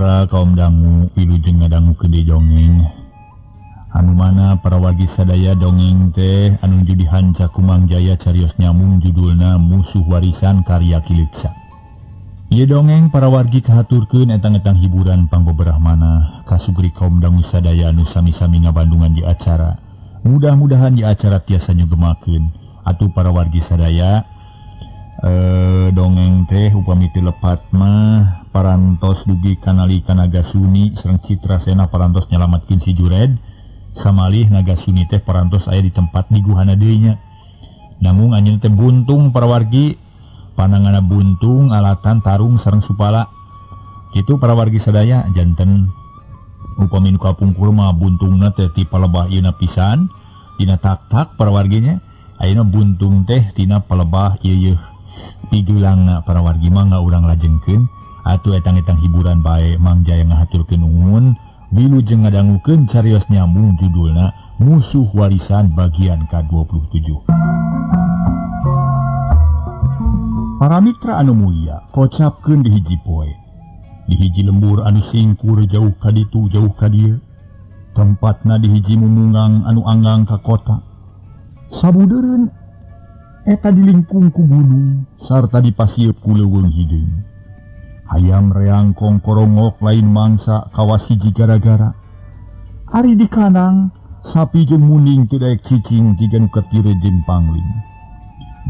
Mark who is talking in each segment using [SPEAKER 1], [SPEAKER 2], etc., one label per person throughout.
[SPEAKER 1] mitra kaum dangu wilujeng ngadangukeun deui dongeng. Anu mana para wargi sadaya dongeng teh anu dihanca ku Mang Jaya carios nyamung judulna Musuh Warisan karya Ki Leuksa. Ieu dongeng para wargi kahaturkeun etang-etang hiburan pangbeberah manah kasugri kaum dangu sadaya anu sami-sami ngabandungan di acara. Mudah-mudahan di acara tiasa nyugemakeun. Atuh para wargi sadaya dongeng teh upami teu lepat mah parantos dugi kanali ka Nagasuni sareng Citrasena parantos nyalametkeun si Jured samalih Nagasuni teh parantos aya di tempat di guhana deui nya. Namun anjeun teh buntung para wargi pananganna buntung alatan tarung sareng supala. Kitu para wargi sadaya janten upami nu kapungkur mah buntungna teh ti palebah ieu pisan tina tak-tak para warginya. Ayeuna buntung teh tina palebah ieu pigelangna para wargi mah urang lajengkeun atuh etang-etang hiburan bae Mang Jaya ngahaturkeun nuhun wilujeng ngadangukeun carios nyambung judulna Musuh Warisan bagian ka-27. Para mitra anu mulia kocapkeun di hiji poe di hiji lembur anu singkur jauh ka ditu jauh ka dieu tempatna di hiji mumungang anu anggang ka kota sabudeureun eta dilingkung ku gunung sarta dipasieup ku leuweung hideung. Hayam reang kongkorongok lain mangsa kawas hiji gara-gara. Ari di kandang sapi jeung muning teu daek cicing jiga nu ketire jeung pangling.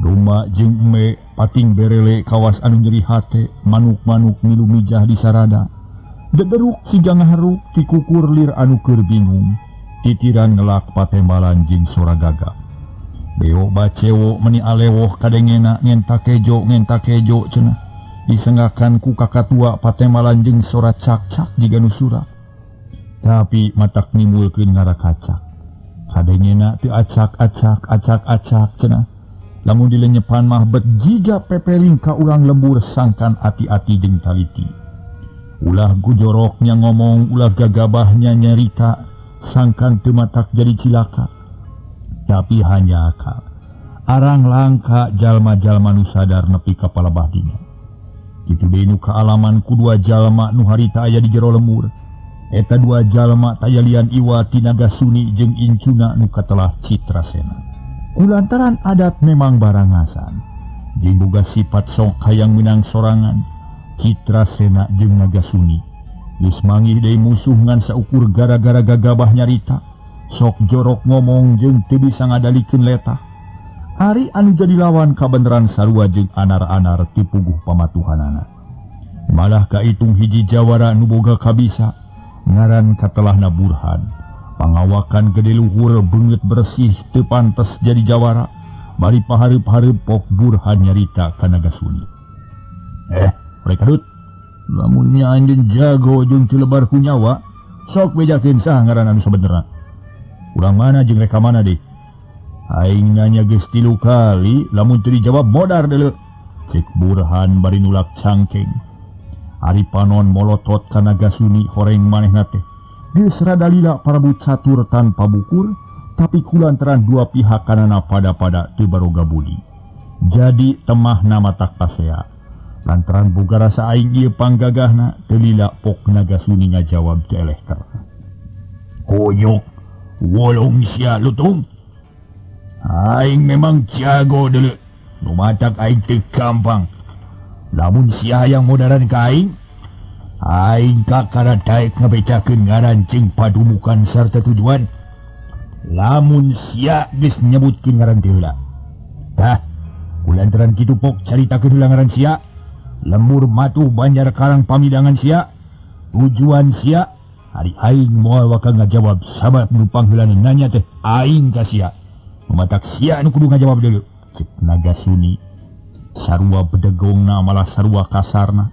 [SPEAKER 1] Domba jeung eme pating berele kawas anu nyeri hate, manuk-manuk milu mijah di sarada. Dederuk siga ngaharuk ti kukur lir anu keur bingung, titiran ngelak patembalan jeung sora gagak. Beo bacewo meni alewoh kadengena ngenta kejo cenah disenggakan ku kakatua patembalan jeung sora cak-cak jiga nu surak. Tapi matak nimbulkeun ngarakacak. Kadengena teu acak-acak acak-acak cenah. Lamun dilenyepan mah bet jiga pepeling ka urang lembur sangkan ati-ati jeung taliti. Ulah gujoroknya ngomong, ulah gagabahnya nyarita, sangkan teu matak jadi cilaka. Tapi hanya akal. Arang langka jalma-jalma nu sadar nepi ka palebah dina. Kitu deui nu kaalaman ku dua jalma nu harita aya di jero lemur. Eta dua jalma tayalian iwa ti Nagasuni jeung incuna nu katelah Citrasena. Kulantaran adat memang barangasan jeung boga sifat sok hayang meunang sorangan, Citrasena jeung Nagasuni geus manggih deui musuh ngan saukur gara-gara gagabah nyarita. Sok jorok ngomong jeung teu bisa ngadalikeun letah. Ari anu jadi lawan kabeneran sarua jeung anar-anar ti puguh pamatuhanana. Malah kaitung hiji jawara nu boga kabisa ngaran katelahna Burhan. Pangawakan gede luhur beungeut bersih teu pantes jadi jawara. Bari pahareup-hareup pok Burhan nyarita ka Nagasuni. Rek kadut. Lamun nya anjeun jago jeung teu lebar ku nyawa, sok bejakeun saha ngaran anu sabenerna. Urang mana jeung reka mana deh? Aing nanya geus 3 kali, lamun teu dijawab modar deuleu. Cek Burhan bari nulak cangkeng. Ari panon molotot ka Nagasuni horeng manehna teh. Geus rada lila Prabu Catur tanpa bukur, tapi kulantaran dua pihak kanana pada-pada teu baroga budi. Jadi temahna matak pasea. Lantaran boga rasa aing ieu panggagahna, teu lila pok Nagasuni ngajawab teu eleh keur. Konyok wolong sia lutung. Aing memang jago deuleu. Nu matak aing teu gampang. Lamun sia hayang modaran ka aing, aing kakara daek ngabecakeun ngaran jeung padumukan sarta tujuan. Lamun sia geus nyebutkeun ngaran teh heula. Tah, kulantaran kitu pok caritakeun heula ngaran sia. Lembur matuh Banjar Karang pamidangan sia, tujuan sia. Ari aing moal waka ngajawab sabab nu pangheulana nanya teh aing ka sia. Mamatak sia nu kudu ngajawab deuleu. Cek Nagasuni sarua bedegongna malah sarua kasarna.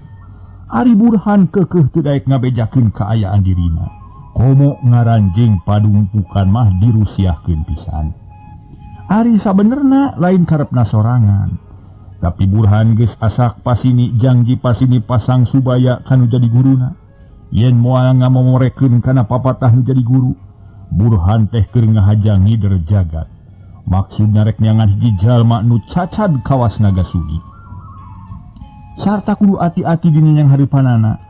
[SPEAKER 1] Ari Burhan keukeuh teu daek ngabejakeun kaayaan dirina. Komo ngaran jeung padumpukan mah dirusiahkeun pisan. Ari sabenerna lain karepna sorangan. Tapi Burhan geus asak pasini jangji pasini pasang subaya kanu jadi guruna. Yen moal ngamomorekeun kana papatah nu jadi guru, Burhan teh keur ngahaja ngider jagat. Maksudna rek nyangan hiji jalma nu cacad kawas Nagasuni. Sarta kudu ati-ati dina yang hareupanana.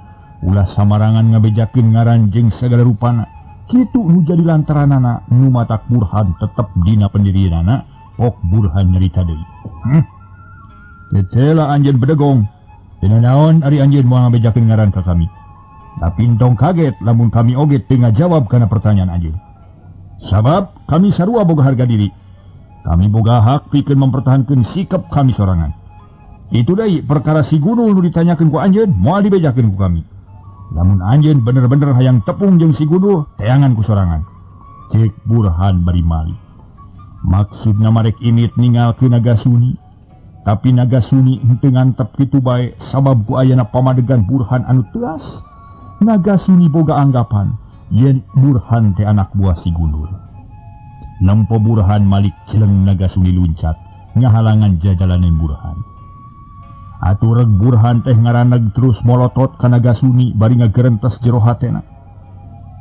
[SPEAKER 1] Ulah samarangan ngabejakeun ngaran jeung sagala rupana. Kitu nu jadi lantaranana nu matak Burhan tetep dina pendirianana. Pok Burhan nyarita deui. Tetela anjeun bedegong. Dina naon ari anjeun moal ngabejakeun ngaran ka kami. Tapi entong kaget lamun kami oge teu ngajawab kana pertanyaan anjeun. Sabab kami sarua boga harga diri. Kami boga hak pikeun mempertahankeun sikap kami sorangan. Itu deui perkara si Gundul nu ditanyakeun ku anjeun moal dibejakeun ku kami. Lamun anjeun bener-bener hayang tepung jeung si Gundul, teangan ku sorangan. Cek Burhan bari mali. Maksudna marek init ningalkeun Nagasuni. Tapi Nagasuni henteu ngantep kitu bae sabab ku ayana pamadegan Burhan anu teas. Nagasuni boga anggapan yen Burhan teh anak buah si Gundul. Nempo Burhan malik celeng Nagasuni luncat ngahalangan jajalanan Burhan. Atureg Burhan teh ngaraneg terus molotot ka Nagasuni bari ngagerentes jero hatena.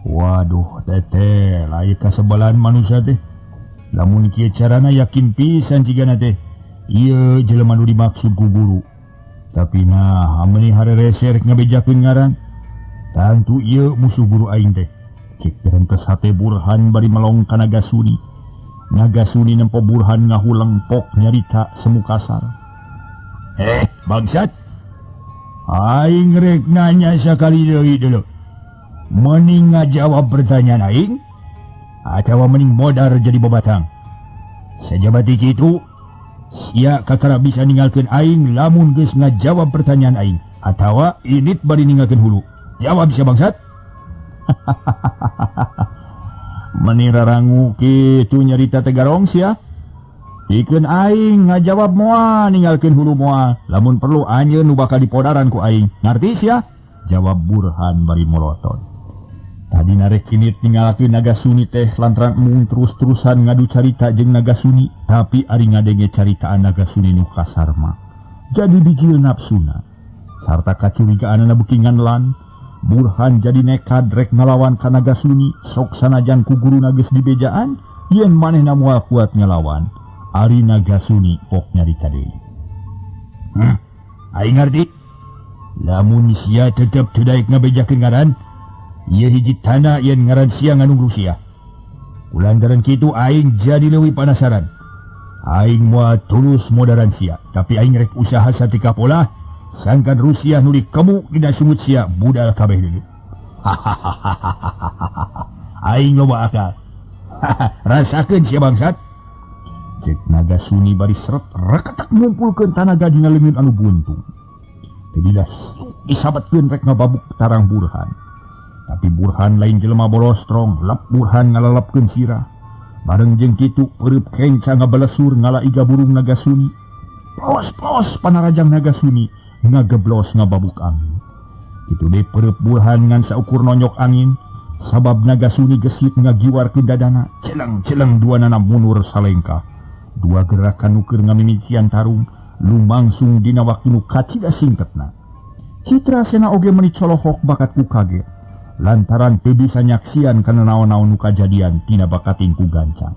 [SPEAKER 1] Waduh teteh lain kasebelan manusia teh. Lamun kieu carana yakin pisan cigana teh. Ieu jelema nu dimaksud ku guru. Tapi nah meuni harerese rek ngabejakeun ngaran. Tangtu ieu musuh guru aing teh. Cek gerentes hate Burhan bari melong ka Nagasuni. Nagasuni nempo Burhan ngahuleng pok nyarita semu kasar. Bangsat. Aing rek nanya sakali deui dulu. Mending ngajawab pertanyaan aing atawa mending modar jadi bobatang. Sajabati kitu sia kakara bisa ninggalkeun aing lamun geus ngajawab pertanyaan aing atawa init bari ninggalkeun hulu. Jawab sia bangsat. Meni rarangu kitu nyarita teh garong sia. Pikeun aing ngajawab moal ninggalkeun hulu moal. Lamun perlu anjeun nu bakal dipodaran ku aing. Ngarti sia? Jawab Burhan bari molotot. Tadi narek init ninggalkeun Nagasuni teh lantaran mung terus-terusan ngadu carita jeung Nagasuni, tapi ari ngadenge caritaan Nagasuni nu kasar mah jadi bijil nafsuna. Sarta kacurigaanana beuki nganlan. Burhan jadi nekad rek ngalawan ka Nagasuni, sok sanajan ku guruna geus dibejaan yen manehna moal kuat ngalawan. Ari Nagasuni pok nyarita deui. Aing ngarti. Lamun sia tetep teu daek ngabejakeun ngaran, ieu hiji tanda yen ngaran sia nganung Rusia. Kulantaran kitu aing jadi leuwih panasaran. Aing moal tulus modaran sia, tapi aing rek usaha satika pola sangkan Rusia nu dikemu dina sungut sia budal kabeh deui. Aing loba akal. Rasakeun sia bangsat. Cek Nagasuni bari seret reketek ngumpulkeun tanaga dina leungeun anu buntung. Tadilah disabetkeun rek ngababuk tarang Burhan. Tapi Burhan lain jelema bolostrong, lep Burhan ngalalepkeun sirah. Bareng jeung kitu peureub kenca ngabalesur ngala iga burung Nagasuni. Plos-plos panarajang Nagasuni ngageblos ngababuk angin. Kitu deui peureub Burhan ngan saukur nonyok angin, sabab Nagasuni gesit ngagiwarkeun dadana, celeng-celeng duanana mundur salengkah. Dua gerakan nu keur ngamimitian tarung lumangsung dina waktu nu kacida singketna. Citra Sena oge meuni colohok bakat ku kaget lantaran teu bisa nyaksian kana naon-naon nu kajadian tina bakating ku gancang.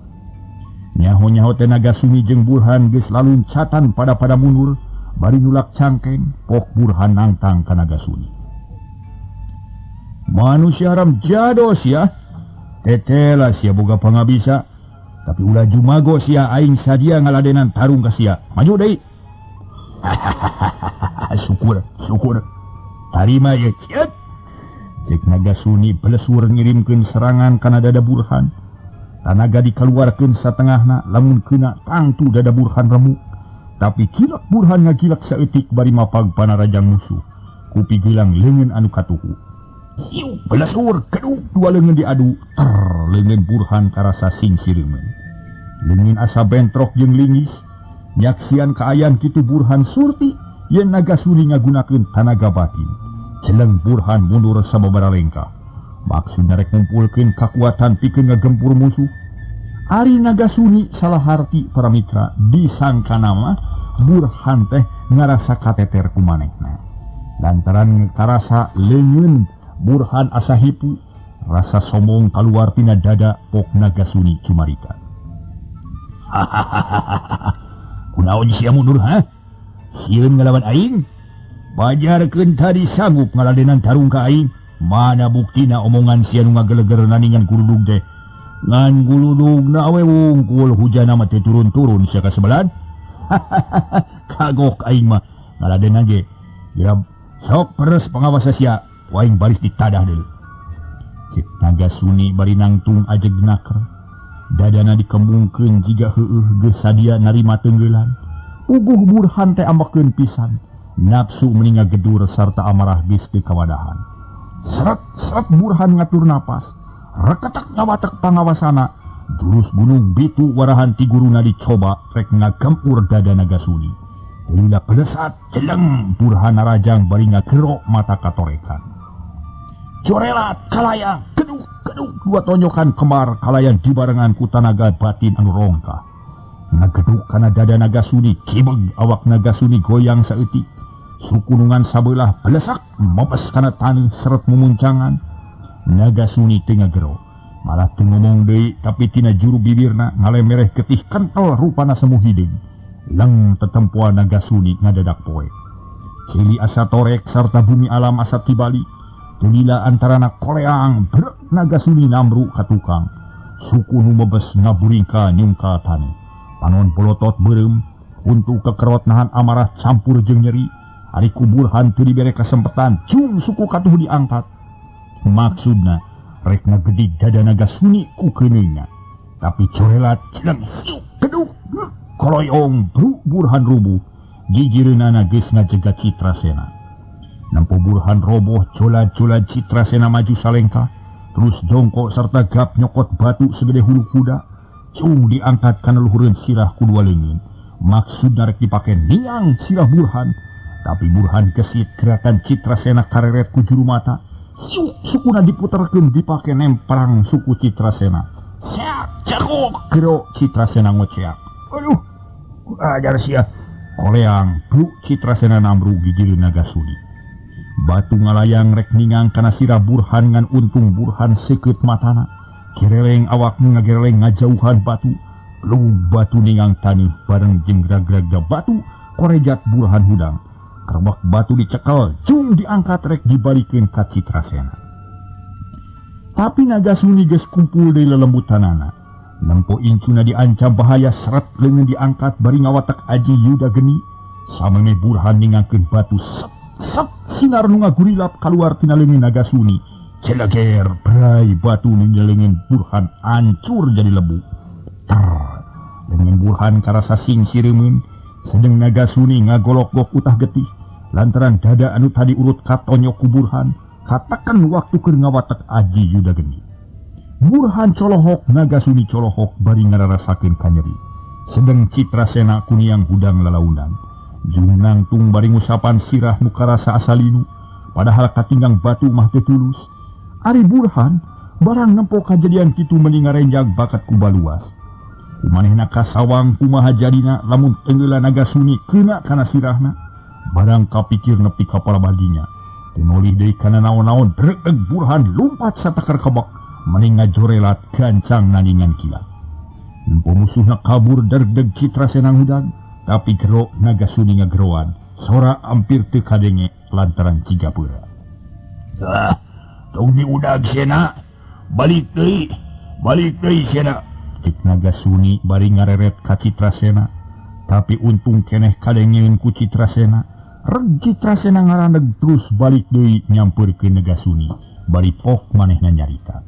[SPEAKER 1] Nyaho-nyaho teh Nagasuni jeung Burhan geus laluncatan pada-pada mundur bari nulak cangkeng. Pok Burhan nangtang ka Nagasuni. Manusia haram jados ya. Tetela sia boga pangabisa. Tapi ulah jumago sia aing sadia ngaladenan tarung ka sia. Maju deui. Syukur, syukur. Tarima ye. Cek Nagasuni belesur ngirimkeun serangan kana dada Burhan. Tanaga dikaluarkeun satengahna lamun kena tangtu dada Burhan remuk. Tapi kilak Burhan ngagilak saeutik bari mapag panarajang musuh. Kupi gilang leungeun anu katuhu. Hiu belesur keduk dua leungeun diadu. Ter leungeun Burhan karasa singsireun. Leungeun asa bentrok jeung lingis. Nyaksian kaayan kitu Burhan surti yen Nagasuni ngagunakeun tanaga batin. Celeng Burhan mundur sababaraha lengkah. Maksudna rek ngumpulkeun kakuatan pikeun ngagempur musuh. Ari Nagasuni salah harti para mitra disangkana mah Burhan teh ngarasa kateter ku manehna. Lantaran karasa leungeun Burhan asa hipu, rasa sombong kaluar tina dada pok Nagasuni cumarita. Kunaon sia mundur ha? Sieun ngalawan aing? Pajarkeun tadi sanggup ngaladenan tarung ka aing. Mana buktina omongan sia nu ngageleger naningan guludug teh. Ngan guludugna we wungkul hujana mah teu turun-turun sia kasebelan. Kagok aing mah ngaladenan ge. Geura sok peres pangawasa sia, aing baris ditadah deui. Cek Nagasuni bari nangtung ajeg naker. Dadana dikembungkeun jiga heueuh geus sadia narima tenggelan. Uguh Burhan teh ambekeun pisan. Nafsu meni ngagedur sarta amarah geus teu kawadahan. Seret-seret Burhan ngatur napas. Reketek ngawatek pangawasana. Jurus gunung bitu warahan ti guruna dicoba rek ngagempur dada Nagasuni. Lila pelesat celeng Burhan narajang bari ngagerok mata katorekan. Corelat kalayang keduk keduk dua tonjokan kembar kalayan dibarengan ku tanaga batin anu rongkah. Ngageduk kana dada Nagasuni kibeg awak Nagasuni goyang saeutik. Sukunungan sabelah belesak mobes kana taneuh seret mumuncangan. Nagasuni teu ngagero malah teu ngomong deui tapi tina juru bibirna ngalemereh getih kental rupana semu hideung. Leng tetempoan Nagasuni ngadadak poe. Cili asa torek sarta bumi alam asa tibali. Tulila antarana koleang brek Nagasuni namru ka tukang. Suku nu mebes ngaburingka nyungka taneuh. Panon polotot beureum huntu kekerot nahan amarah campur jeung nyeri. Ari ku Burhan teu dibere kasempetan cung suku katuh diangkat. Maksudna rek ngagedig dada Nagasuni ku keuneungna. Tapi corelat celeng siuk keduk koloyong bruk Burhan rubuh. Gigireunana geus ngajegat Citrasena. Nempo Burhan roboh jola-jola Citrasena maju salengkah. Terus jongkok serta gap nyokot batu segede hulu kuda. Cung diangkat kana luhureun sirah ku dua leungeun. Maksudna rek dipake niang sirah Burhan. Tapi Burhan gesit gerakan Citrasena kareret ku juru mata. Siuk sukuna diputerkeun dipake nemprang suku Citrasena. Seak cakok gero Citrasena ngoceak. Aduh, ajar sia. Koleang bruk Citrasena namru gigireun Nagasuni. Batu ngalayang rek ningang kana sirah Burhan ngan untung Burhan seukeut matana. Gereleng awak ngagereleng ngajauhan batu. Lu batu ningang taneuh bareng jeung grag-graga batu korejat Burhan hudang. Kerebak batu dicekel, cung diangkat rek dibalikeun ka Citrasena. Tapi Nagasuni geus kumpul deui lelembutanana. Nempo incuna diancam bahaya seret leungeun diangkat bari ngawatek aji Yuda geni. Sameme Burhan ningangkeun batu sep sep sinar nu ngagurilap kaluar tina leungeun Nagasuni. Celeger brai batu nu leungeun Burhan ancur jadi lebu. Ter leungeun Burhan karasa sing sireumeun. Sedeng Nagasuni ngagolok-gok utah getih. Lantaran dada anu tadi urut katonyok ku Burhan, katakan waktu keur ngawatek aji Yuda geni. Burhan colohok, Nagasuni colohok bari ngararasakeun kanyeri. Sedeng Citrasena kuniang hudang lalaunan. Jung nangtung bari ngusapan sirah nu karasa asalinu, padahal katinggang batu mah teu tulus. Ari Burhan barang nempo kajadian kitu meni ngarenjag bakat ku baluas. Kumanehna kasawang kumaha jadina lamun tenggeula Nagasuni keuna kana sirahna. Barang kapikir nepi kapala badinya. Tinolih deui kana naon-naon dreeg Burhan lumpat satakar kebak meni ngajorelat gancang naningan kilat. Nempo musuhna kabur derdeg Citrasena hudang, tapi gero Nagasuni ngageroan. Sora ampir teu kadenge lantaran ciga peura. Ah, tong diudag sena, balik deui sena. Cek Nagasuni bari ngareret ka Citrasena, tapi untung keneh kadengeun ku Citrasena. Reg Citrasena ngaraneg terus balik deui nyampeurkeun Nagasuni bari pok manehna nyarita.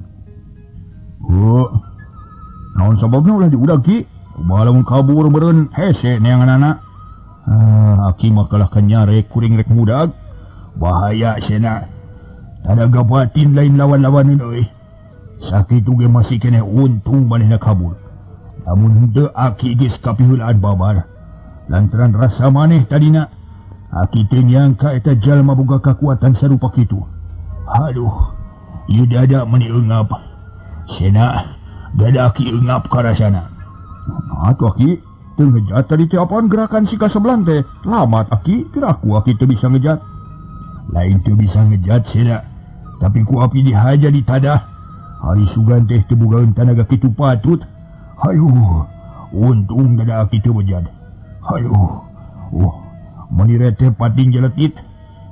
[SPEAKER 1] Heuh, naon sababna ulah diudag ki? Kumaha lamun kabur beureun hese neanganana. Ah, aki mah kalah kanyarek kuring rek mudag. Bahaya sena. Tanaga batin lain lawan-lawaneun euy. Sakitu ge masih keneh untung manehna kabur. Lamun henteu aki geus kapiheulaan babar. Lantaran rasa maneh tadina aki teu nyangka eta jalma boga kakuatan sarupa kitu. Aduh, ieu dada meuni eungap. Sena, dada aki eungap karasana. Nah, atuh aki teu ngejat tadi teh apaan gerakan si kasebelan teh. Lamat aki, kira aku aki teu bisa ngejat. Lain teu bisa ngejat sena, tapi ku api dihaja di tadah. Hari sugan teh teu bogaeun tanaga kitu patut. Aduh, untung dada aki teu bejad. Aduh, meni reteh pating jeletit.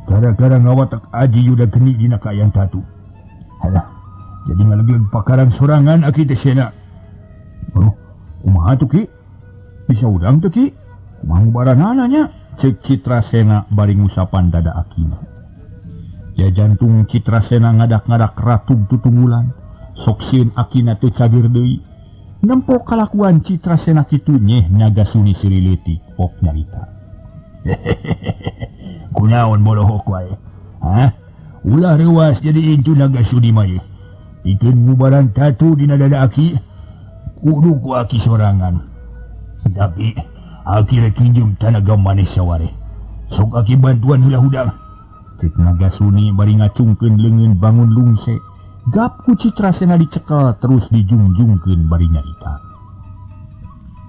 [SPEAKER 1] Gara-gara ngawatak Aji Yuda geni dina kaayaan tatu. Halah, jadi ngalegleg pakarang sorangan aki teh Sena. Oh, kumaha tuh Ki? Bisa udang tuh Ki? Kumaha ngubaranana nya? Cek Citrasena bari ngusapan dada akina. Ja jantung Citrasena ngadak-ngadak ratug tutunggulan. Sok sieun akina teu cageur deui. Nempo kalakuan Citrasena kitu nyeh Nagasuni siri leutik pok nyarita. Kunaon bolohok wae. Hah? Ulah reuas jadi incu Nagasuni mah ye. Pikeun ngubaran tatu dina dada aki, kudu ku aki sorangan. Tapi aki rek nginjem tanaga maneh saware. Sok aki bantuan heula hudang. Cek Nagasuni bari ngacungkeun leungeun bangun lungse. Gap ku Citrasena dicekel terus dijungjungkeun bari nyarita.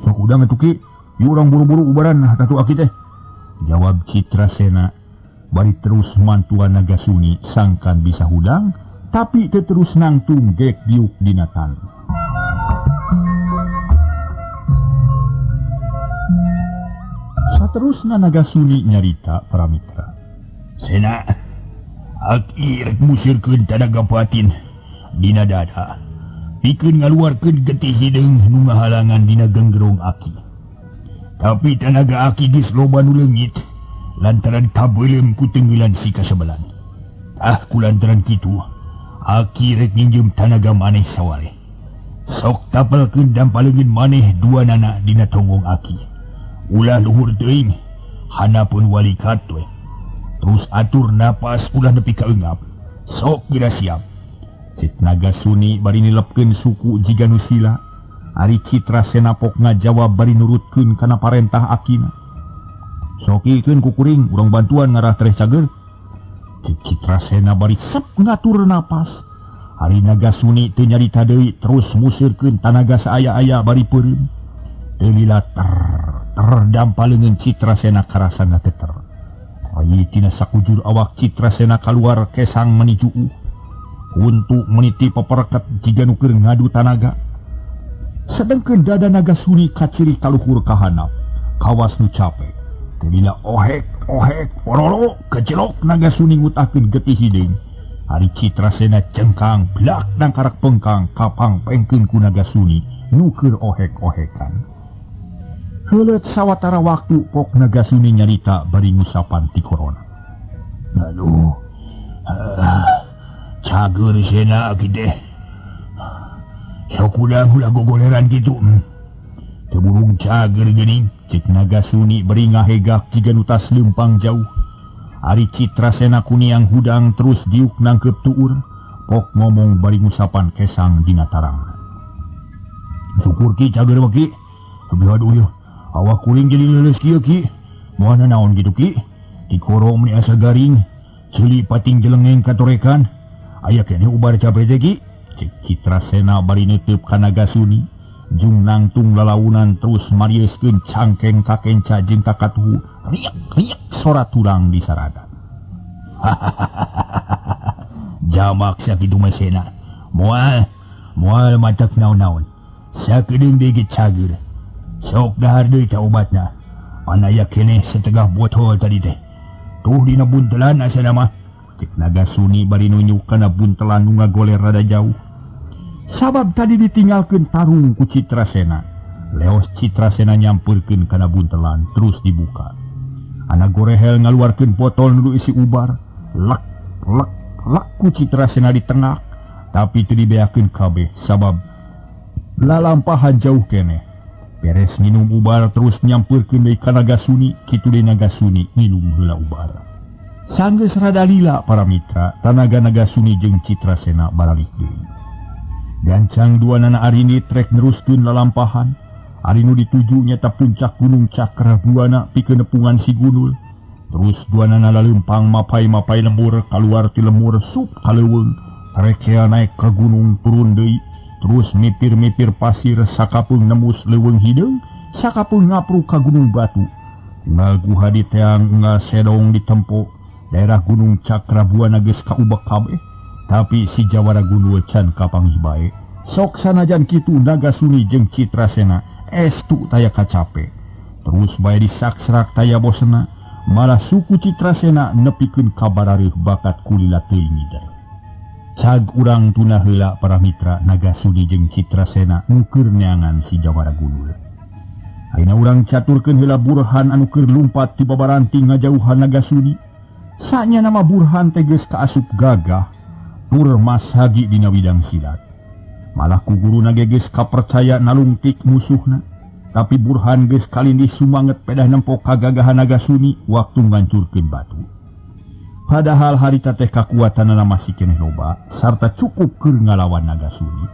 [SPEAKER 1] Sok hudang atuh Ki, ieu urang buru-buru ubaran tatu aki teh. Jawab Citrasena bari terus mantuan Nagasuni sangkan bisa hudang tapi teu terus nangtung gek diuk dina tali. Saterusna Nagasuni nyarita para mitra. Sena, aki rek musirkeun tanaga batin dina dada. Pikeun ngaluarkeun getih hideung nu ngahalangan dina genggerong aki. Tapi tanaga aki geus loba nu leungit lantaran kabeuleum ku tenggelan si kasebelan. Tah ku lantaran kitu, aki rek nginjem tanaga maneh saware. Sok tapelkeun dampaleungeun maneh dua nana dina tonggong aki. Ulah luhur teuing, hanapun walikat we. Terus atur napas ulah nepi ka eungap. Sok geura siap. Cek Nagasuni bari nilepkeun suku jiga nu sila. Ari Citrasena pok ngajawab bari nurutkeun kana parentah akina. Sokikeun ku kuring urang bantuan ngarah tereh cager. Cek Citrasena bari sep ngatur napas. Ari Nagasuni teu nyarita deui terus musirkeun tanaga saaya-aya bari peureum. Teu lila terdampaleungeun Citrasena karasa ngateter. Rai tina sakujur awak Citrasena kaluar kesang meni juuh. Huntu meniti peperket jiga nu keur ngadu tanaga. Sedengkeun dada Nagasuni kaciri kaluhur kahanap, kawas nu cape. Teu lila ohek ohek pororo kejelok Nagasuni ngutahkeun getih hideung. Ari Citrasena cengkang blak dangkarak pengkang kapang pengkeun ku Nagasuni nu keur ohek-ohekan. Heuleut sawatara waktu pok Nagasuni nyarita bari ngusapan ti korona. Aduh, cager Sena aki teh. Sok udah ulah gogoleran kitu. Teu burung cager geuning. Cek Nagasuni bari ngahegak jiga nu tas leumpang jauh. Ari Citrasena kuniang hudang terus diuk nangkep tuur. Pok ngomong bari ngusapan kesang dina tarang. Syukur Ki cager mah Ki. Aduh aduh, awak kuring jadi leuleus kieu Ki. Moal naon kitu Ki. Tikoro meni asa garing, ceuli pating jelengeng katorekan. Aya keneh ubar cape teh Ki. Cek Citrasena bari neuteub ka Nagasuni. Jung nangtung lalaunan terus marieuskeun cangkeng ka kenca jeung ka katuhu. Riak riak sora tulang disarada. Jamak sakitu mah Sena. Moal moal matak naon-naon. Sakedeung deui ge cager. Sok dahar deui ta obatna. Anaya keneh setengah botol tadi teh. Tuh dina buntelan asana mah. Cek Nagasuni bari nunjuk kana buntelan nu ngagoler rada jauh. Sabab tadi ditinggalkeun tarung ku Citrasena. Leos Citrasena nyampeurkeun kana buntelan terus dibuka. Anak gorehel ngaluarkeun botol nu isi ubar. Lek lek lek ku Citrasena di tengah, tapi teu dibeakeun kabeh sabab lalampahan jauh keneh. Beres nginum ubar terus nyampeurkeun deui ka Nagasuni, kitu deui Nagasuni nginum heula ubar. Sanggeus rada lila para mitra, tanaga Nagasuni jeung Citrasena baralik deui. Gancang dua nana arini trek neruskeun lalampahan. Ari nu dituju nyata puncak Gunung Cakra Buana pikeun nepungan si Gunul. Terus dua nana laleumpang mapai-mapai lembur kaluar ti lemur sup ka leuweung. Trekea naik ka gunung turun deui. Terus mipir-mipir pasir sakapeung nembus leuweung hideung, sakapeung ngapruk ka Gunung Batu. Unggal guha diteang, unggal sedong ditempo. Daerah Gunung Cakra Buana geus kaubek kabeh. Tapi si Jawara Gunul can kapanggih bae. Sok sanajan kitu Nagasuni jeung Citrasena estu taya kacape. Terus bae disaksrak taya bosena. Malah suku Citrasena nepikeun kabarareuh bakat kulila teuing ngider. Cag urang tuna heula para mitra Nagasudi jeung Citrasena nu keur neangan si Jawara Gundul. Ayeuna urang caturkeun heula Burhan anu keur lumpat ti babaranting ngajauhan Nagasudi. Sanya nama Burhan teh geus kaasup gagah tur mashagi dina widang silat. Malah ku guruna ge geus kapercaya nalungtik musuhna. Tapi Burhan geus kalindih sumanget pedah nempo kagagahan Nagasuni waktu ngancurkeun batu. Padahal harita teh kakuatanana masih keneh loba sarta cukup keur ngalawan Nagasuni.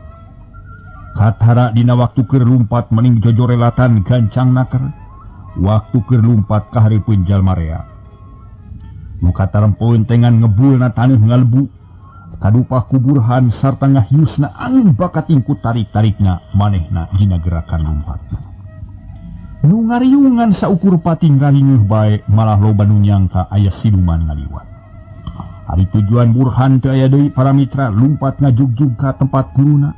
[SPEAKER 1] Katara dina waktu keur lumpat mending jojorelatan gancang naker. Waktu keur lumpat ka hareupeun jalma rea. Nu katarempoeun tengan ngebulna taneuh ngalebu. Kadupah ku Burhan sarta ngahiusna angin bakat ingku tarik-tarikna manehna dina gerakan lumpatna. Nu ngariungan saukur pating ngaringuh bae malah loba nu nyangka aya siluman ngaliwat. Ari tujuan Burhan teu aya deui para mitra lumpat ngajugjug ka tempat guruna.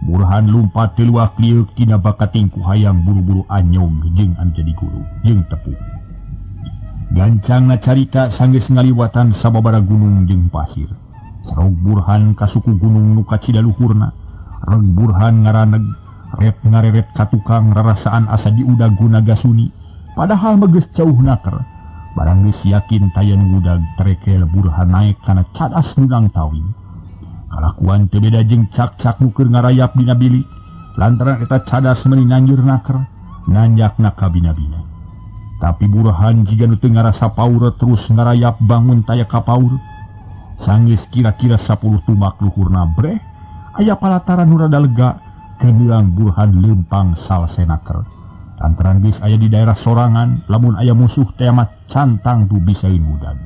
[SPEAKER 1] Burhan lumpat teu luak lieuk tina bakating ku hayang buru-buru anyog jeung anu jadi guru jeung tepung. Gancangna carita sanggeus ngaliwatan sababaraha gunung jeung pasir. Sareng Burhan ka suku gunung nu kacida luhurna. Reng Burhan ngaraneg rep ngareret ka tukang rarasaan asa diudag ku Nagasuni. Padahal mah geus jauh naker. Barang geus yakin taya nu ngudag terekel Burhan naek kana cadas nunang tawing. Kalakuan teu beda jeung cak-cak nu keur ngarayap dina bilik. Lantaran eta cadas meuni nanjur naker, nanjakna ka bina-bina. Tapi Burhan jiga nu teu ngarasa paur terus ngarayap bangun taya ka paur. Sanggeus kira-kira 10 tumak luhurna breh, aya palataran nu rada lega, keneuang Burhan leumpang salsenaker. Lantaran geus aya di daerah sorangan, lamun aya musuh teh mah cantang tu bisa ngudag.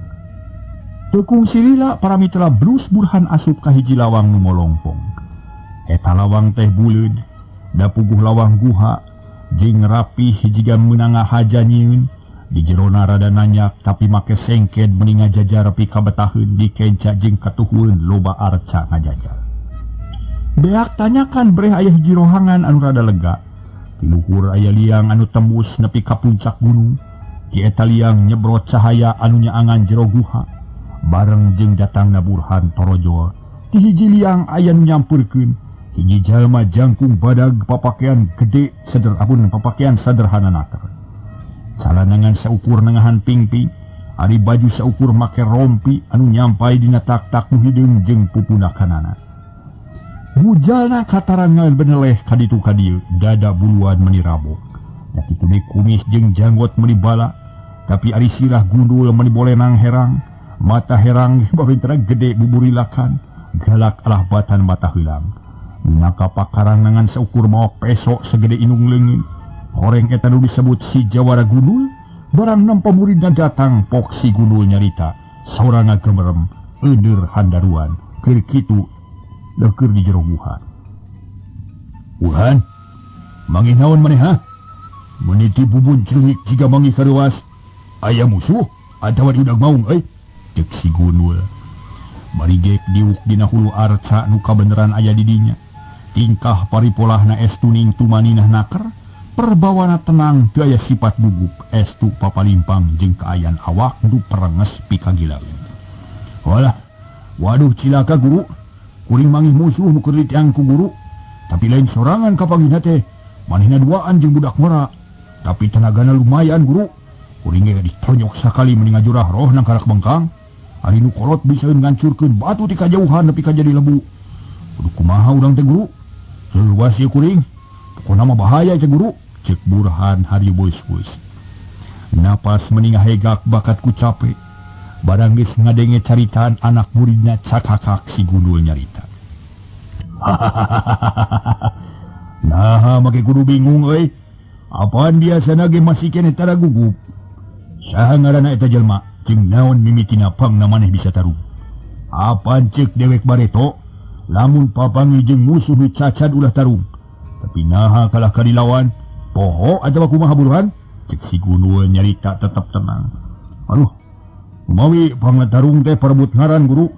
[SPEAKER 1] Teu kungsi lila para mitra blus Burhan asup ka hiji lawang nu molongpong. Eta lawang teh buleud, da puguh lawang guha, jeung rapih jiga meunang ngahaja nyieun. Di jerona rada nanyak tapi make sengked meuni ngajajar pikabetaheun dikenca jeung katuhueun loba arca ngajajar. Beak tanyakan breh aya hiji rohangan anu rada lega. Di luhur aya liang anu tembus nepi ka puncak gunung. Ki eta liang nyebrot cahaya anu nyaangan jero guha. Bareng jeung datangna Burhan torojol. Ti hiji liang aya nu nyampeurkeun. Hiji jalma jangkung badag papakean gede sederhana papakean sederhana naker. Salanangan saukur nengahan pingping, ari baju saukur make rompi anu nyampai dina tak-tak nu hideung jeung pupunakanana. Bujalna katarangan beneleh kaditu kadieu, dada buluan meuni rabok. Da kitu deui kumis jeung janggot meuni bala, tapi ari sirah gundul meuni bolenang herang, mata herang babintara gede buburilakan, galak alah batan mata heulang. Naka pakarangan saukur mawa pesok segede inung leungeun. Horeng eta nu disebut si Jawara Gundul, barang nempo muridna datang pok si Gundul nyarita, saurang gemerem, euneur handaruan, keur kitu keur di jero guha. Burhan, mangih naon maneh ha? Meniti bubun celihik jiga mangih kareuwas. Aya musuh atawa diudag maung euy? Ceuk si Gundul. Bari gek diuk dina hulu arca nu kabeneran aya di dinya. Tingkah paripolahna estu ning tumaninah naker. Perbawana tenang teu aya sifat gugup estu papalimpang jeung kaayaan awak nu perenges pikagilaeun. Walah, waduh cilaka guru, kuring mangih musuh nu keur ditiang ku guru, tapi lain sorangan kapanggihna teh, manehna duaan jeung budak ngora. Tapi tenagana lumayan guru, kuring ge ditonyok sakali mending ngajurah roh nang karak bengkang. Ari nu kolot bisa ngancurkeun batu ti kajauhan nepi ka jadi lebu. Kudu kumaha urang teh guru? Leuwas ieu kuring. Pokona mah bahaya teh guru. Cek Burhan hariweuseus. Napas meni ngahegak bakat ku cape. Barang geus ngadenge caritaan anak muridna cakakak si Gundul nyarita. Nah, make kudu bingung euy. Apaan biasana ge masih keneh tara gugup. Saha ngaranna eta jelma jeung naon mimitina pangna maneh bisa tarung. Apaan ceuk dewek bareto lamun papanggih jeung musuh nu cacad ulah tarung. Tapi naha kalah ka dilawan. Poho atawa kumaha Burhan? Cek si Gundul nyarita tetap tenang. Aduh, kumawi pangna tarung teh parebut ngaran guru.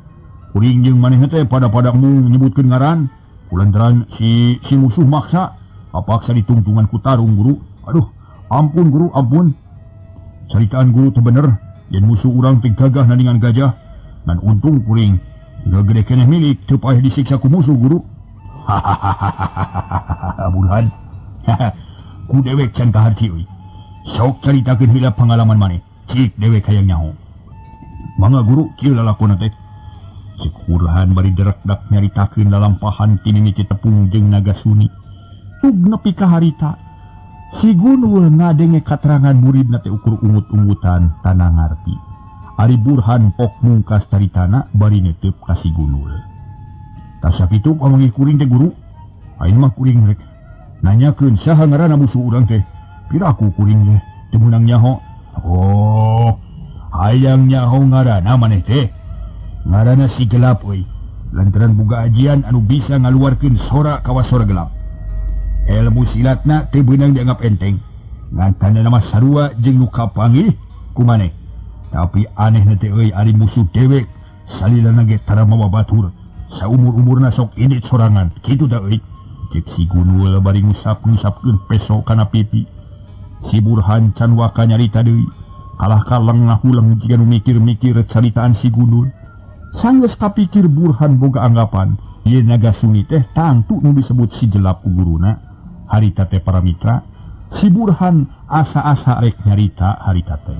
[SPEAKER 1] Kuring jeung manehna teh pada-pada mung nyebutkeun ngaran. Kulantaran si musuh maksa, kapaksa ditungtungan ku tarung guru. Aduh, ampun guru, ampun. Caritaan guru teh bener. Yen musuh urang teh gagah nandingan gajah. Dan untung kuring gede keneh milik teu paeh disiksa ku musuh guru. Hahaha Burhan. Ku dewek can kaharti euy. Sok caritakeun heula pangalaman maneh. Cik dewek hayang nyaho. Mangga guru kieu lalakonna teh. Cik Burhan bari derekdak nyaritakeun lalampahan ti mimiti tepung jeung naga suni. Tug nepi ka harita. Si Gunul ngadenge katerangan muridna teh ukur ungut-ungutan tanah ngarti. Ari Burhan pok mungkas caritana bari netep ka si Gunul. Tah sakitu pamanggih kuring teh guru. Aing mah kuring rek nanyakeun saha ngaranna musuh urang teh. Piraku kuring teh teu meunang nyaho. Oh, hayang nyaho ngaranna maneh teh. Ngaranna si gelap euy. Lantaran boga ajian anu bisa ngaluarkeun sora kawas sora gelap. Ilmu silatna teu beunang dianggap enteng. Ngan tandana mah sarua jeung nu kapanggih ku maneh. Tapi anehna teh euy ari musuh dewek salilana ge tara mawa batur. Saumur-umurna sok indit sorangan. Kitu tah euy. Cek si Gunul bari ngusap-ngusapkeun peso kana pipi. Si Burhan can waka nyarita deui. Kalah ka lengah huleng jiga nu mikir-mikir caritaan si Gunul. Sanggeus kapikir Burhan boga anggapan yen naga suni teh tangtu nu disebut si gelap ku guruna. Harita teh para mitra, si Burhan asa-asa rek nyarita harita teh.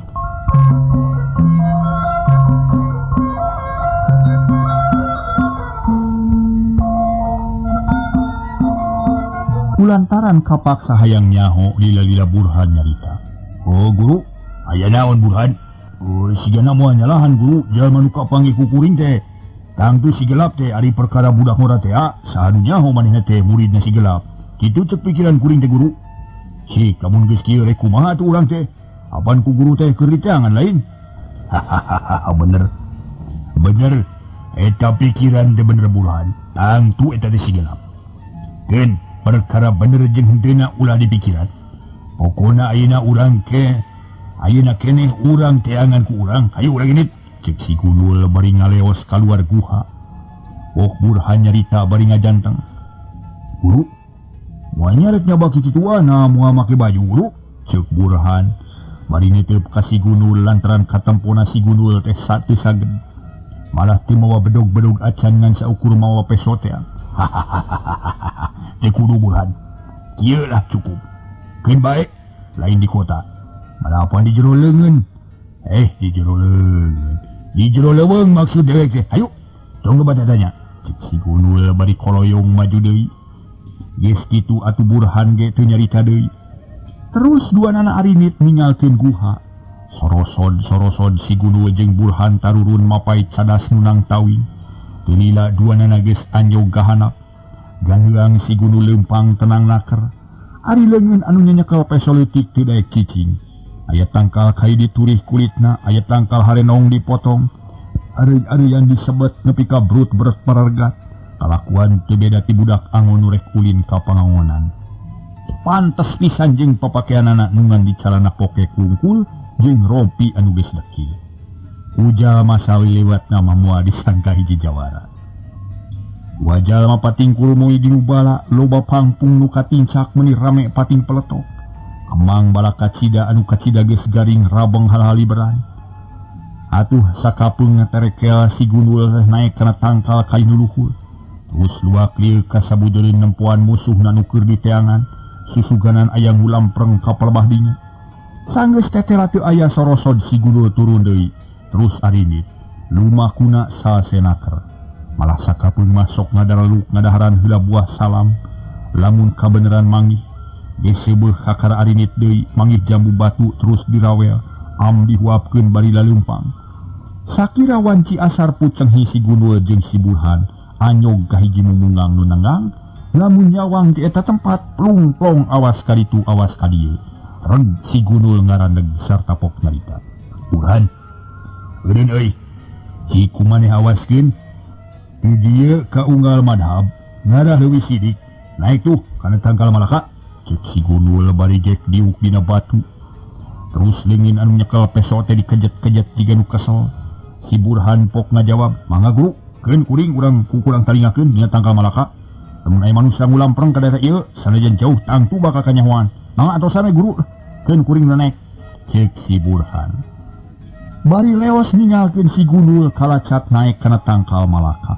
[SPEAKER 1] Kulantaran kapaksa hayang nyaho lila-lila Burhan nyarita. Oh guru, aya naon Burhan? Oh, sigana moal nyalahan guru, jalma nu kapanggih ku kuring teh. Tangtu si gelap teh ari perkara budak ngora teh, saha nu nyaho manehna teh muridna si gelap. Kitu cek pikiran kuring teh guru. Cik, lamun geus kieu rek kumaha atuh urang teh? Apan ku guru teh keur diteangan lain? Hahaha, bener. Bener, eta pikiran teh bener Burhan. Tangtu eta teh si gelap. Keun perkara bener jeung henteuna ulah dipikiran. Pokona ayeuna urang ke ayeuna keneh urang teangan ku urang. Hayu urang indit. Cek si Gunul bari ngaleos kaluar guha. Ok Burhan nyarita bari ngajanteng. Guru, moal nyarek nyaba kikituana moal make baju guru. Cek Burhan bari nitip ka si Gunul lantaran katempona si Gunul teh satu saged. Malah teu mawa bedog-bedog acan ngan saukur mawa peso teh. Hahaha. Teu kudu Burhan. Kieu lah cukup. Keun bae lain di kota. Malah apa di jero leungeun? Di jero leungeun. Di jero leuweung maksud dewek teh. Hayu, tong loba tanya. Cek si Gunul bari koloyong maju deui. Geus kitu atuh Burhan ge teu nyarita deui. Terus dua nana arinit ninggalkeun guha. Sorosod-sorosod si Gunul jeung Burhan tarurun mapai cadas nunang tawing. Teu lila dua nana geus anjog ka handap. Gangeuang si Gunul leumpang tenang naker. Ari leungeun anu nyenyekel peso leutik teu daek cicing. Aya tangkal kai diturih kulitna, aya tangkal harenong dipotong. Ari-ari yang disebet nepi ka brut beret parargat. Kalakuan teu beda ti budak angon nu rek ulin ka pangangonan. Pantes pisan jeung papakeanana nu ngan dicalana poke kungkul jeung rompi anu geus dekil. Ujal masawi lewatna mah moal disangka hiji jawara. Dua jalma patingkul moe di bala, loba pangpung nu katincak meuni rame pating peletok. Kemang bala kacida anu kacida geus garing rabeng hal-haliberan. Atuh sakapeung terekel si Gundul teh naek kana tangkal kayu nu luhur. Terus luak lieu ka sabudeureun nempoan musuhna nu keur diteangan, susuganan aya ngulampreng ka palebah dinya. Sanggeus tetela teu aya sorosod si Gundul turun deui. Terus arinit, lumakuna sasenaker. Malah sakapeung mah sok ngadaraluk ngadaharan heula buah salam. Lamun kabeneran manggih, geus seubeuh kakara arinit deui manggih jambu batu terus dirawel, am dihuapkeun bari laleumpang. Sakira wanci asar pucenghi si Gundul jeung si Burhan anyog ka hiji mumungang nu nanggang, lamun nyawang di eta tempat plung-plong awas kaditu awas ka dieu. Reg si Gundul ngaraneg sarta pok nyarita. Burhan, eureun euy, si kumaneh awaskeun di dieu ka unggal madhab ngarah leuwih sidik, naik tuh kana tangkal malaka. Cek si Gundul bari gek diuk dina batu. Terus leungin anu nyekel peso teh dikejet-kejet jiga nu kesel. Si Burhan pok ngajawab, mangga guru, keun kuring urang kukurang talingakeun dina tangkal malaka. Lamun aya manusia ngulampreng ka daerah ieu, sanajan jauh tangtu bakal kanyahoan. Mangga atosan we guru, keun kuring nu naek. Cek si Burhan. Bari leos ninggalkeun si Gundul kalacat naek kana tangkal malaka.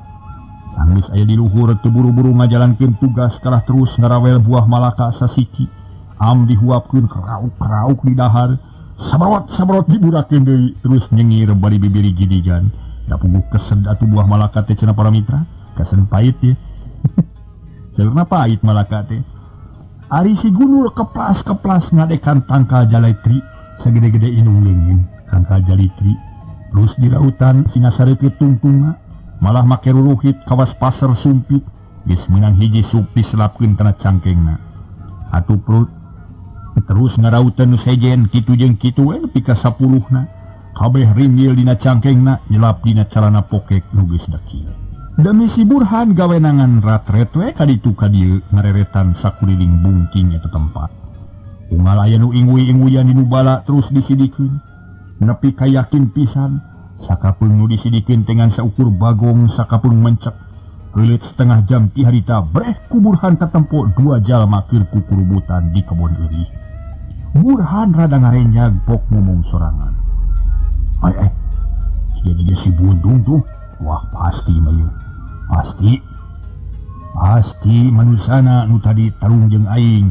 [SPEAKER 1] Sanggeus aya di luhur teu buru-buru ngajalankeun tugas kalah terus ngarawel buah malaka sasiki. Am dihuapkeun krauk-krauk di dahar. Sabarot-sabarot diburakeun deui terus nyengir bari bibiri gidigan. Da puguh kesed atuh buah malaka teh cenah para mitra, kesen pahit ye. Saurna pahit malaka teh. Ari si Gundul keplas-keplas ngadekan tangkal jalitri sagede-gede indung leungeun tangkal jalitri. Terus di rautan singasareukeuh tungtunga, malah make ruruhit kawas pasar sumpit, geus meunang hiji sup diselapkeun kana cangkengna. Atuh perut terus ngarautan nu sejen kitu jeung kitu we nepi ka 10-na. Kabeh ringgil dina cangkengna nyelap dina calana pokek nu geus dekil. Demi si Burhan gawenangan ratret we kaditu ka dieu ngareretan sakuliling bungking eta tempat. Unggal aya nu ingui-inguyan di nu bala terus disidikeun. Nepi ka yakin pisan sakapeung nu disidikeun teh ngan saukur bagong sakapeung mencek. Heuleut setengah jam ti harita breh ku Burhan katempo dua jalma keur kukurubutan di kebon eurih. Burhan rada ngarenjag pok ngomong sorangan. Ai jiga si Bundung tuh. Wah pasti mah ieu. Pasti. Pasti manusana nu tadi tarung jeung aing.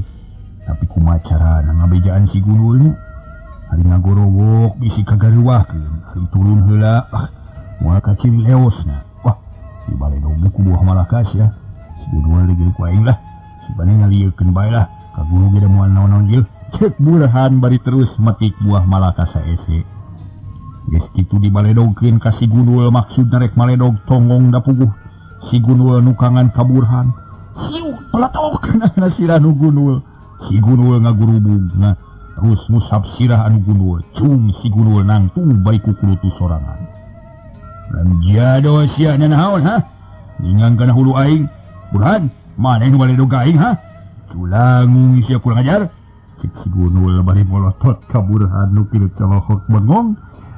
[SPEAKER 1] Tapi kumaha carana ngabejaan si Gundulnya? Ari ngagorowok bisi kagaruahkeun, ari turun heula ah moal kaciri leosna. Wah, di baledog ge ku buah malakas ya. Si Gundul deui ku aing lah. Si bane ngaliekeun bae lah. Ka guru ge da moal naon-naon ieu. Cek Burhan bari terus metik buah malaka saese. Geus kitu dibaledogkeun ka si Gundul maksudna rek maledog tonggong da puguh. Si Gundul nukangan ka Burhan. Siu pelatok kana sirah nu Gundul. Si Gundul ngagurubugna terus ngusap sirah anu Gundul. Cung si Gundul nangtung bari kukulutu sorangan. Dan jado sia nanaon ha? Ningang kana hulu aing. Burhan, maneh nu baledog ka aing ha? Culangung sia kurang ajar. Cek si Gundul bari molotot ka Burhan nu kieu colohok bengong.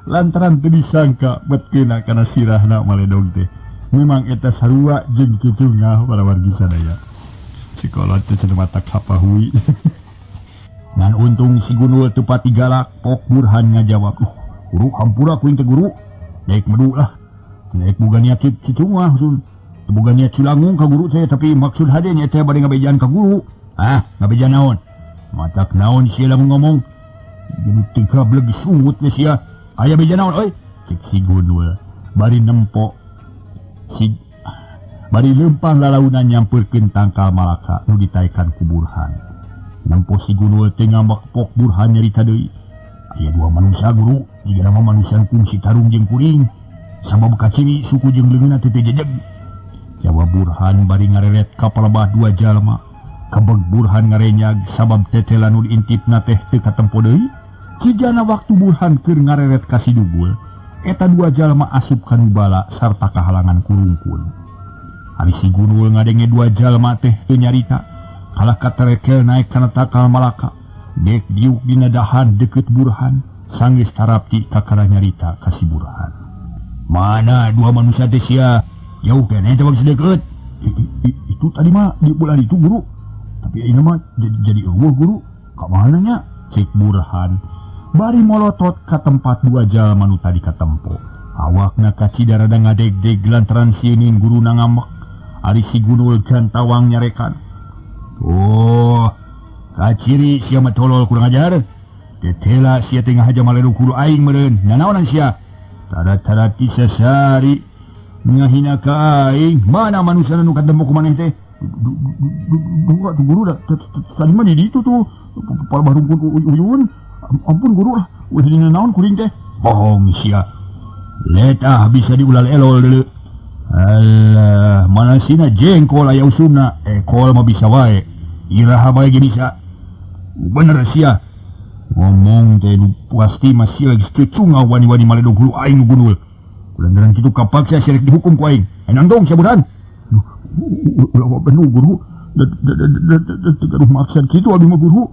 [SPEAKER 1] Lantaran teu disangka bet kena kana sirahna maledog teh. Memang eta sarua jeung cucungah para wargi sadaya. Sekolah teh cenah mata kapahui. Ngan untung si Gundul teu pati galak, pok Burhan ngajawab, "Guru hampura kuing teh guru. Daek medu lah. Daek boga niat cucungah sun. Teu boga niat culangung ka guru teh, tapi maksud hade nya teh bade ngabejaan ka guru." "Ah, ngabejaan naon?" "Matak naon sia lamun ngomong. Jadi teu gableg sungut we sia. Aya beja naon euy?" Cek si Gundul bari nempo si bari leumpang lalaunan nyampeurkeun tangkal malaka nu ditaekan ku Burhan. Nempo si Gundul teh ngambek pok Burhan nyarita deui. Aya dua manusia guru, jiga nama manusia kungsi tarung jeung kuring. Sabab kaciri suku jeung leungeunna teh jejeg. Jawab Burhan bari ngareret ka palebah dua jalma. Kabeg Burhan ngarenyag sabab tetela nu diintipna teh teu katempo deui. Jigana waktu Burhan keur ngareret ka si Dugul, eta dua jalma asup ka nu bala sarta kahalangan kurungkun. Ari si Gundul ngadenge dua jalma teh teu nyarita, kalah katerekel naek kana tangkal malaka. Dek diuk dina dahan deukeut Burhan, sanggeus tarapti kakara nyarita ka si Burhan. "Mana dua manusia teh sia? Jauh keneh teh bagi deukeut." Itu tadi mah di bulan itu guru. Tapi ini mah jadi eueuh guru. Ka mana nya? Cek Burhan. Bari molotot ka tempat dua jalma nu tadi katempo. Awakna kacida rada ngadegdeg lantaran sieun guruna ngambek. Ari si Gundul gantawang nyarekan. "Oh, kaciri sia mah tolol kurang ajar. Tetela sia teh ngahaja maledog hulu aing meureun. Nanaonan sia? Tara-tara ti sasari ngahina ka aing. Mana manusia nu katempo ku maneh teh? Guru guru tadi mah di ditu tuh. Palebah rungkun uyun. Ampun guru lah, udah dina naon kuring teh." "Bohong sia. Letah bisa diulal elol deuleu. Alah, mana sina jengkol aya usumna. Ekol mah bisa wae. Iraha bae ge bisa. Bener sia. Ngomong teh nu pasti mah sia geus teu cungau wani-wani maledog hulu aing nu Gundul. Kulantaran kitu kapaksa sia rek dihukum ku aing. Nanggung sia Burhan." "Ulah bener guru. Teu gaduh maksad kitu abdi mah guru.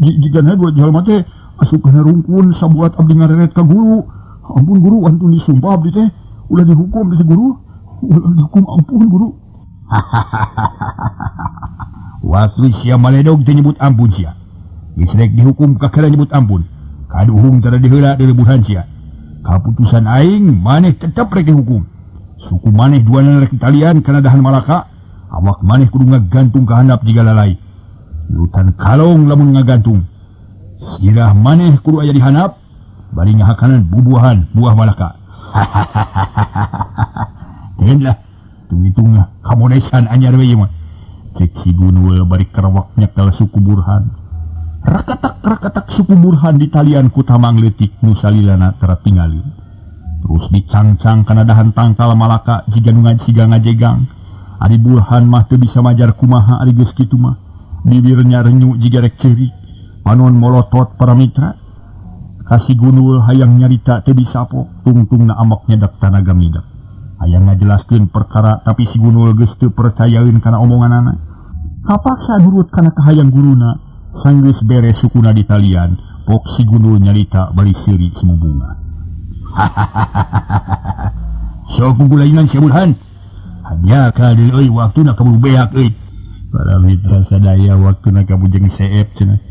[SPEAKER 1] Jigana dua jalma teh asup kana rungkun sabuat abdi ngareret ka guru. Ampun guru, wantun disumpah abdi teh ulah dihukum teh guru. Ulah dihukum, ampun guru." Waktu sia maledog teh nyebut ampun sia. Geus rek dihukum kakara nyebut ampun. Kaduhung tara diheula deuleu Burhan sia. Kaputusan aing maneh tetep rek dihukum. Suku maneh duanana rek ditalian kana dahan malaka, awak maneh kudu ngagantung ka handap jiga lalai. Yutan kalong lamun ngagantung. Sirah maneh kudu aya di handap bari ngahakanan bubuahan buah malaka. Hahaha. Lah hitung-hitung kamonesan anyar we ieu mah. Cek si Gunul bari kerewak nyekel suku Burhan. Rakatak-rakatak suku Burhan di talian ku tamang leutik nu salilana tara tingalin. Terus dicangcang kana dahan tangkal malaka jiga nu siga ngajegang. Ari Burhan mah teu bisa majar kumaha ari geus kitu mah. Bibirnya renyu jiga rek ceurik. Panon molotot para mitra. Ka si Gunul hayang nyarita teu bisa pok tungtungna amok nyedak tanaga midek. Hayang ngajelaskeun perkara tapi si Gunul geus teu percayaeun kana omonganana. Kapaksa nurut kana kahayang guruna, sanggeus beres sukuna di talian, pok si Gunul nyarita bari seuri sumubunga. Hahaha. Sok gugulaingan si Burhan. Hanya ka deui euy waktuna kaburu beak euy. Para mitra sadaya waktuna kabujeng seep cenah.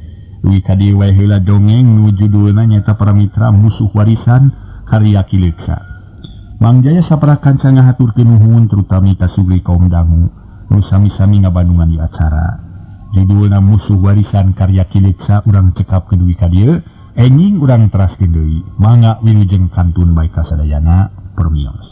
[SPEAKER 1] Dugi ka dieu wae heula dongeng nu judulna nyaeta para mitra musuh warisan karya Ki Leuksa. Mang Jaya sapara kanca ngahaturkeun nuhun terutami ka sugri kaum dangu nu sami-sami ngabandungan di acara. Judulna musuh warisan karya Ki Leuksa urang cekapkeun dugi ka dieu, enjing urang teraskeun deui. Mangga wilujeng kantun bae kasadayana permios.